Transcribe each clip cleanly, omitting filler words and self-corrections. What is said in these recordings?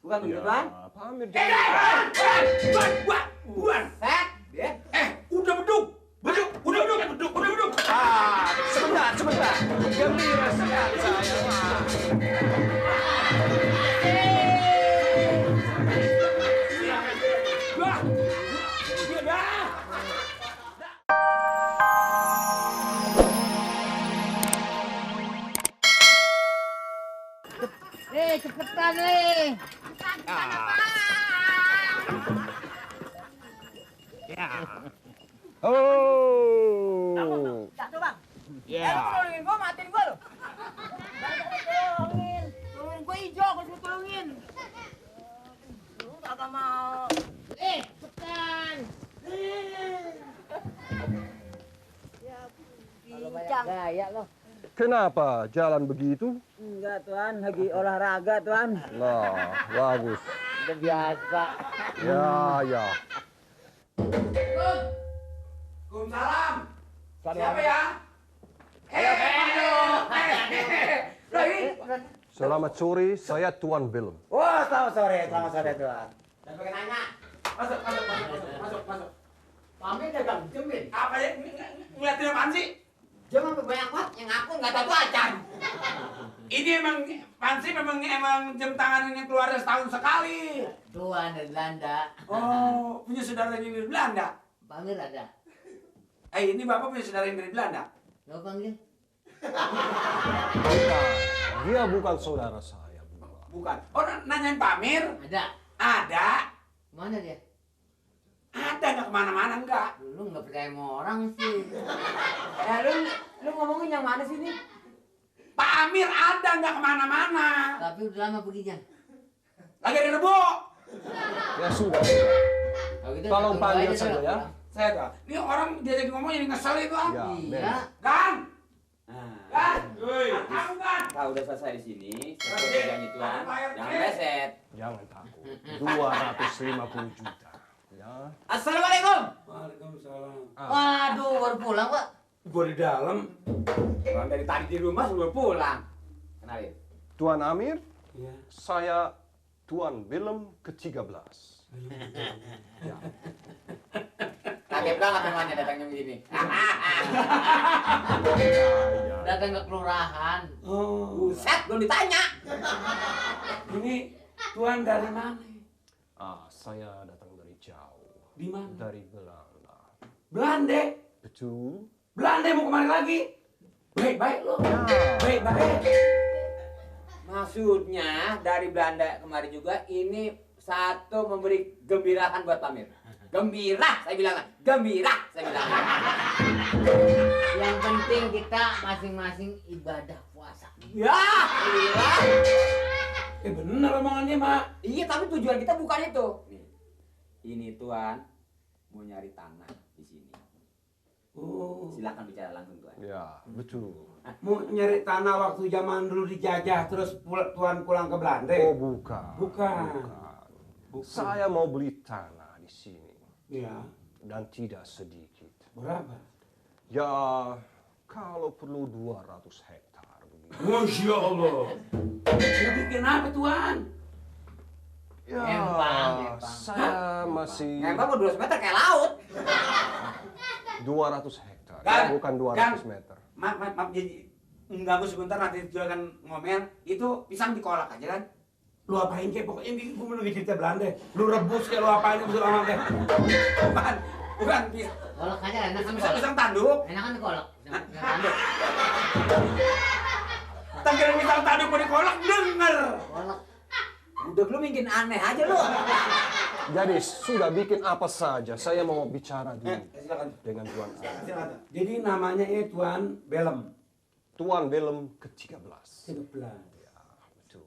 Bukan begitu, Tuan? Pak Amir Buan. Set. Udah beduk. Sebentar. Gembira sekali saya. Cepetan nih. Oh. Satu, Bang. Ya. Lu tolongin gua, matiin gua lu. Tolongin gua hijau, gua suruh tolongin. Lu kagak mau. Cepetan. Kalau banyak gaya lo. Kenapa jalan begitu? Enggak, Tuan. Lagi olahraga, Tuan. Nah, bagus. Udah biasa. Ya. Waalaikumsalam. Siapa ya? Selamat sore, saya Tuan Willem. Wah, selamat sore, Tuan. Dan pakai nanya. Masuk. Pamit dagang jemil. Apa ya? Ngeliatin apaan sih? Jangan banyak banget yang ngaku nggak tahu acan. Ini emang Pansi memang jam tangannya keluarnya setahun sekali. Tuan dari Belanda. Oh, punya saudara yang dari Belanda. Pak Amir ada. Ini Bapak punya saudara yang dari Belanda. Lo panggil. Dia bukan saudara saya, Bukan. Oh, nanyain Pak Amir? Ada. Ada. Mana dia? Ada, nggak kemana-mana enggak. Lu nggak percaya sama orang sih. Lu ngomongin yang mana sih ini? Pak Amir ada, nggak kemana-mana. Tapi udah lama perginya. Lagi ada rebo. Ya sudah. Kalau gitu, Tolong tunggu panggil aja saja dah. ya. Saya tahu. Ini orang diajak ngomong jadi ngesel itu ah. Ya, Iya. Kan? Kan? Woi. Kamu kan? Kau udah selesai di sini. Sesuai janji Tuan. Jangan beset. Jangan takut. 250 juta. Ya. Assalamualaikum. Waalaikumsalam. Waduh, baru pulang, Pak. Gua di dalam. Orang dari tadi di rumah sebelum pulang. Kenalin. Tuan Amir, Iya. saya Tuan Willem ke-13. Ya. Kaget banget temannya datangnya begini. Datang ke kelurahan. Oh, Buset, belum ditanya. ini Tuan dari mana? Saya datang dari jauh. Di mana? Dari Belanda. Belanda. Betul? Belanda mau kemana lagi? Baik lo. Baik. Maksudnya dari Belanda kemarin juga ini satu memberi gembiraan buat Pamir. Gembira, saya bilang. Yang penting kita masing-masing ibadah puasa. Ya, gila. Bener omongannya, Mak. Iya, tapi tujuan kita bukan itu. Nih, ini Tuan mau nyari tanah di sini. Oh. Silakan bicara langsung Tuan. Ya, betul. Mau nyari tanah waktu zaman dulu dijajah terus Tuan pulang ke Belanda. Oh, bukan. Bukan. Saya mau beli tanah di sini. Iya. Dan tidak sedikit. Berapa? Ya, kalau perlu 200 hektar. Masya Allah. Mau bikin apa Tuan? Ya, Empang. saya masih Ngembang mau 200 meter kayak laut. 200 hektar, Gan, bukan 200 meter. Maaf, jadi mengganggu sebentar nanti juga kan ngomel. Itu pisang dikolak aja kan? Lu apain kek? Pokoknya ini gue menunggu cerita Belanda. Lu rebus kayak lu apain itu lama deh. Bukan pisang. Kolak aja enak kan Pisang, kolak. pisang tanduk. Enak kan kolak. Pisang tanduk. Tangkiran pisang tanduk mau dikolak denger. Kolak. Udah lu bikin aneh aja lu. Jadi sudah bikin apa saja, saya mau bicara dulu Silakan. dengan Tuan Amir. Silakan. Jadi namanya Tuan Belem. Tuan Willem ke-13. 13. Ya, betul.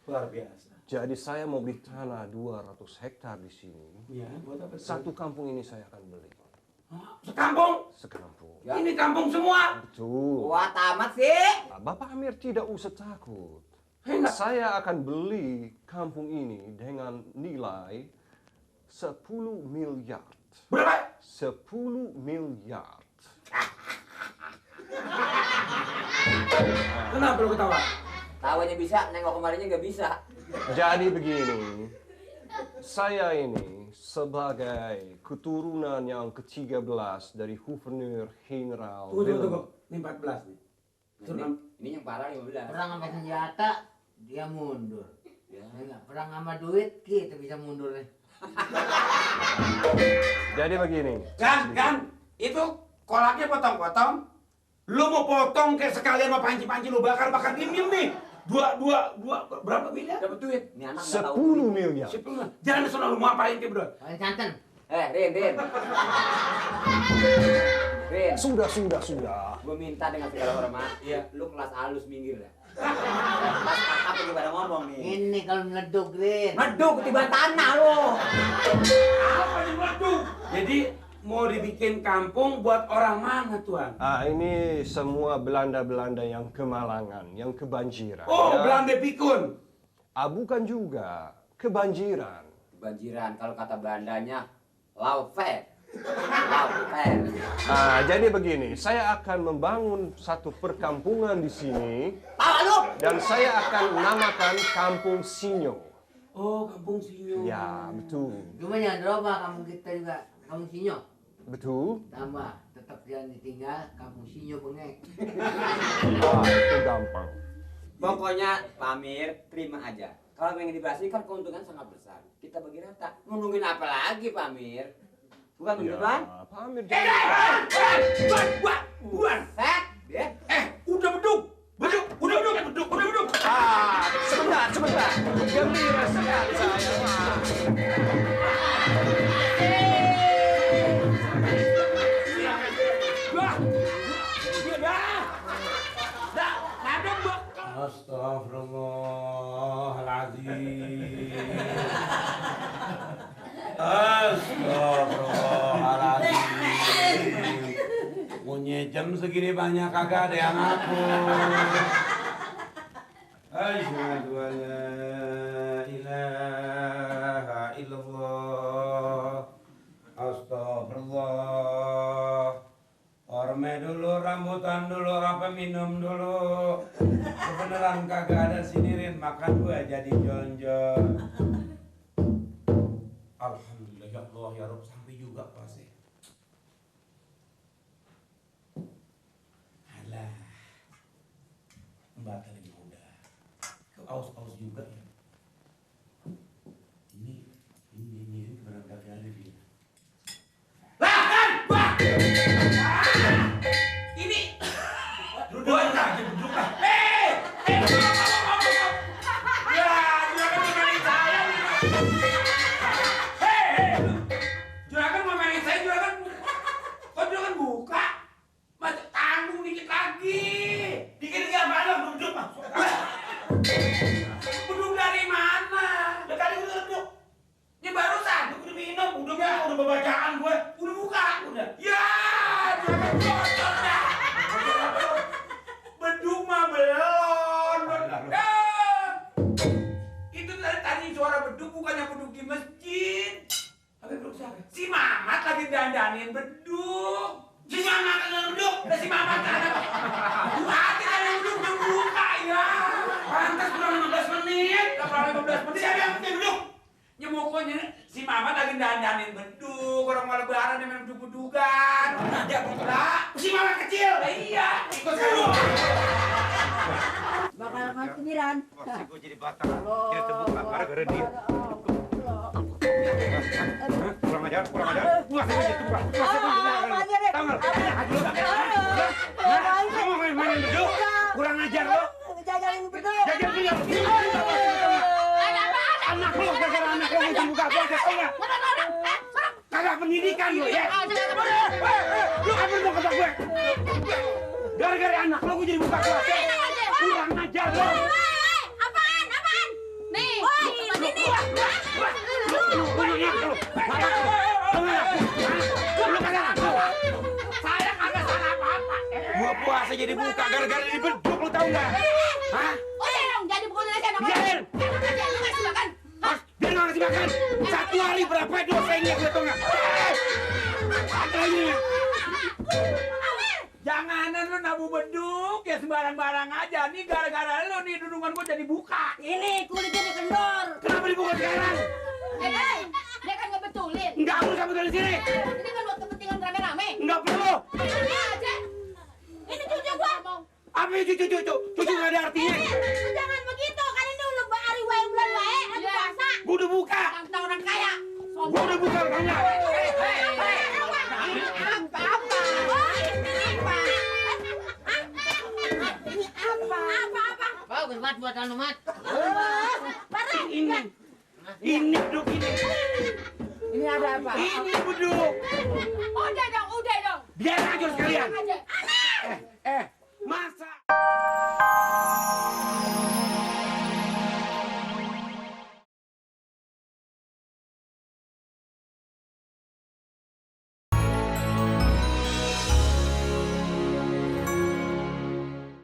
Luar biasa. Jadi saya mau beli tanah 200 hektar di sini. Iya, buat apa? Satu kampung ini saya akan beli. Sekampung. Sekampung. Ya. Ini kampung semua. Betul. Wah, tamat sih. Bapak Amir tidak usah takut. Enggak. Saya akan beli kampung ini dengan nilai 10 miliar. Berapa? 10 miliar. Kenapa lu ketawa? Tawanya bisa, nengok kemarinnya nggak bisa. Jadi begini, saya ini sebagai keturunan yang ke-13 dari Gubernur Jenderal Tunggu. Willem. Ini 14 nih. Ini yang parah 15. Perang sama senjata, dia mundur. Ya. Enggak, perang sama duit, kita bisa mundur nih. Jadi begini. Kan, itu kolaknya potong-potong. Lu mau potong kayak sekalian mau panci-panci lu bakar diem nih. Dua, berapa miliar? Dapat duit. Ini anak nggak 10 tahu. miliar. 10 miliar. Jangan sono lu mau apain kayak berdua? Paling santen. Rin. Rin, Sudah. gue minta dengan segala hormat, lu kelas halus minggir dah. Apa yang pada ngomong nih? Ini kalau meleduk, Rin. Meduk ketiban tanah lo. Apa yang meledup? Jadi mau dibikin kampung buat orang mana tuan? Ini semua Belanda-Belanda yang kemalangan, yang kebanjiran. Oh, ya. Belanda pikun. Bukan juga, kebanjiran. Kebanjiran, kalau kata Belandanya, laufer. Jadi begini, saya akan membangun satu perkampungan di sini. Tahu lu? Dan saya akan namakan Kampung Sinyo. Oh, kampung Sinyo. Ya, betul. Cuma jangan drama kamu kita juga. Kamu sinyo. Betul. Tambah, tetap jangan ditinggal. Kamu sinyo bengek. Itu gampang. Pokoknya Pak Amir, terima aja. Kalau pengen dibahas kan keuntungan sangat besar. Kita bagi rata. Nungguin apa lagi Pak Amir? Bukan begitu Bang? Pak Amir Buan. Set, ya. Udah beduk. Sebentar. Gembira sekali saya, Pak. Astagfirullahaladzim. Punya jam segini banyak kagak ada yang ngaku. Asyhadu an la ilaha illallah. Astagfirullah. Orme dulu, rambutan dulu, apa minum dulu. Kebeneran kagak ada sinirin, makan gua jadi jonjon. Alhamdulillah ya Allah ya Rabb, sampai juga puasnya. Alah, batalin udah. Aus juga ya. Ini beneran kagak ada dia. Ini duduk aja, duduk lah. Ya, juragan ngomelin saya nih. Juragan ngomelin saya, juragan. Kok juragan buka? Masih tanggung dikit lagi. Dikit apa lah, duduk masuk. Duduk dari mana? Ya tadi udah duduk. Ini barusan, udah minum, udah bacaan gue. Udah buka, udah. Ya, juragan bocor dah. Beduk mah belum. Itu tadi suara beduk bukannya beduk di masjid. Apa beduk siapa? Si Mamat lagi dandanin beduk. Si Mamat kan beduk, si Mamat kan. Hati kan yang beduk belum buka ya. Pantas kurang 15 menit. Kurang 15 menit siapa yang beduk? Nyemukonya si Mamat lagi dandanin beduk. Orang mau lebaran yang main beduk-bedukan. Ada lah. Si Mamat kecil. Iya, ikut dulu. Bakal ketiran. Pasti gue jadi batal. Jadi terbuka gara-gara dia. Kurang ajar. Buang aja itu, Pak. Kamu main beduk? Kurang ajar lo. Jajalin beduk. Jajan punya. Anak lo, gara-gara anak lo mau buka puasa, tau nggak? Kagak pendidikan lo ya. Lu apa mau kata gue? Gara-gara anak lo gue jadi buka puasa. Kurang ajar lo. Apaan? Nih, ini. Saya kagak salah apa-apa. Gua puasa jadi buka gara-gara di beduk lo tau nggak? Hah? Udah dong, jadi bukan Indonesia dong. Biarin. Dia lu ngasih makan. Hah? Dia nggak ngasih makan. Satu hari berapa dosanya gue tau nggak? Katanya. Langganan lu nabu beduk ya sembarang-barang aja. Nih gara-gara lu nih dudungan gua jadi buka. Ini kulit jadi kendor. Kenapa dibuka sekarang? Dia kan ngebetulin. Enggak usah betul di sini. Ini kan buat kepentingan rame-rame. Enggak perlu. Ini aja. Ini cucu gua. Apa itu cucu? Cucu nggak ada artinya. Jangan begitu, kan ini udah hari wae bulan wae, lagi puasa. Gua udah buka. Kita orang kaya. Gua udah buka tanya. Apa-apa? Oh, ini apa? Ini apa-apa? Apa bermat buat anu mat? Bareng. Ini beduk ini. Ini ada apa? Ini beduk. Udah dong. Biar aja sekalian. Aja. Eh,